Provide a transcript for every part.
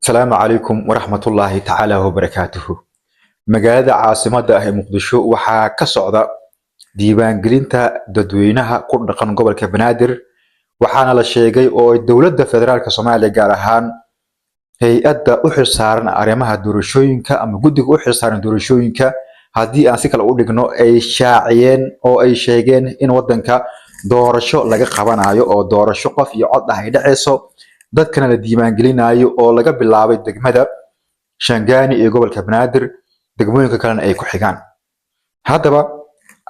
Asalaamu calaykum waraxmatullaahi tacaala wabarakaatuhu. Magaalada caasimadda ah ee Muqdisho waxaa ka socda diiwaangelinta dadweynaha ku dhaqan gobolka Banaadir, waxaana la sheegay oo ay dowladda federaalka Soomaaliya, gaar ahaan hay-adda u xilsaaran arrimaha doorashooyinka ama guddiga u xilsaaran doorashooyinka haddii aan si kale u dhigno, ay shaaciyeen oo ay sheegeen in wadanka doorasho laga qabanayo oo doorasho qof iyo cod ah ay dhaceyso, dadkana la diiwaangelinayo oo laga bilaabay degmada Shangaani iyo gobolka Banaadir, degmooyinka kalena ay ku xigaan. Haddaba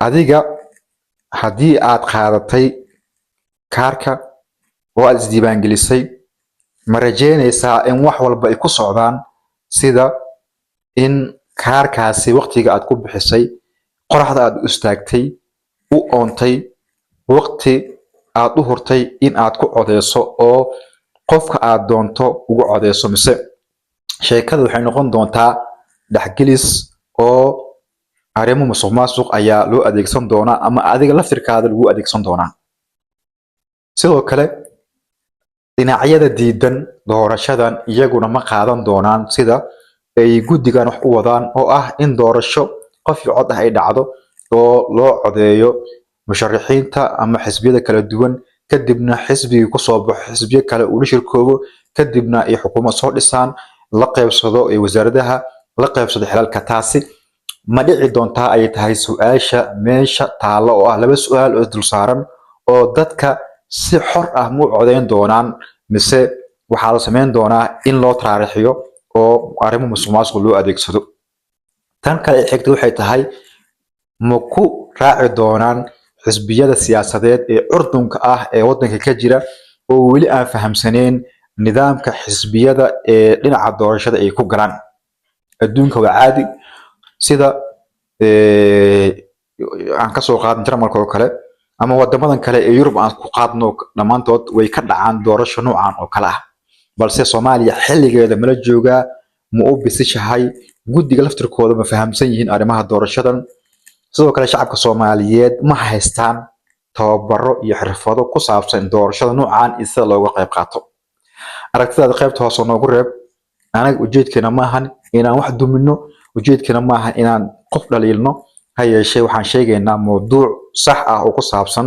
adiga haddii aad qaadatay kaarka oo aad isdiiwaangelisay, ma rajeynaysaa in wax walba ay ku socdaan sida in kaarkaasi waqtiga aad ku bixisay, qoraxda aad u istaagtay, u oontay, waqti aad u hurtay in aad ku codeyso oo qofka aad doonto ugu codeyso, mise sheekada waxay noqon doontaa dhexgelis oo arrimo musuqmaasuq ayaa loo adeegsan doonaa ama adiga laftirkaada lagu adeegsan doonaa? Sidoo kale, dhinacyada diidan doorashadan iyaguna ma qaadan doonaan sida ay guddigan wax u wadaan, oo ah in doorasho qof iyo cod ah ay dhacdo oo loo codeeyo musharaxiinta ama xisbiyada kala duwan, kadibna xisbigii kusoo baxo xisbiyo kale uu la shirkoobo, kadibna ay xukuumad soo dhisaan, la qaybsado ee wasaaradaha, la qaybsado xilalka? Taasi ma dhici doontaa ayay tahay su-aasha meesha taalla, oo ah laba su-aal oo isdul saaran, oo dadka si xor ah ma u codeyn doonaan mise waxaa la sameyn doonaa in loo taariixiyo oo arrimo musuqmaasuq loo adeegsado? Tan kale ee xigta waxay tahay, ma ku raaci doonaan xisbiyada siyaasadeed ee curdunka ah ee wadanka ka jira oo weli aan fahamsaneyn nidaamka xisbiyada ee dhinaca doorashada ay ku galaan? Adduunka waa caadi, sida aan kasoo qaadno Jarmalka oo kale ama wadamadan kale ee Yurub aan ku qaadno, dhammaantood way ka dhacaan doorasho noocan oo kale ah. Balse Soomaaliya xilligeeda mala joogaa? Ma u bisishahay? Guddiga laftirkooda ma fahamsan yihiin arrimaha doorashadan? Sidoo kale, shacabka Soomaaliyeed ma haystaan tababaro iyo xirfado ku saabsan doorashada noocan iyo sida looga qayb qaato? Aragtidaada qaybta hoose noogu reeb. Anaga ujeedkeena maahan inaan wax dumino, ujeedkeena maahan inaan qof dhaliilno. Ha yeeshee, waxaan sheegaynaa mowduuc sax ah oo ku saabsan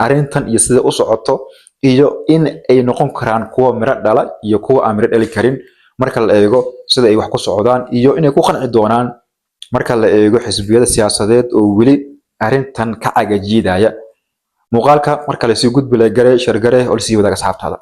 arrintan iyo sida u socoto iyo in ay noqon karaan kuwa miro dhala iyo kuwa aan miro dhali karin marka la eego sida ay wax ku socdaan, iyo inay ku qanci doonaan marka la eego xisbiyada siyaasadeed oo weli arrintan ka cagajiidaya. Muuqaalka marka lasii gudbi, la gare, share garee oo lasii wadaaga asxaabtaada.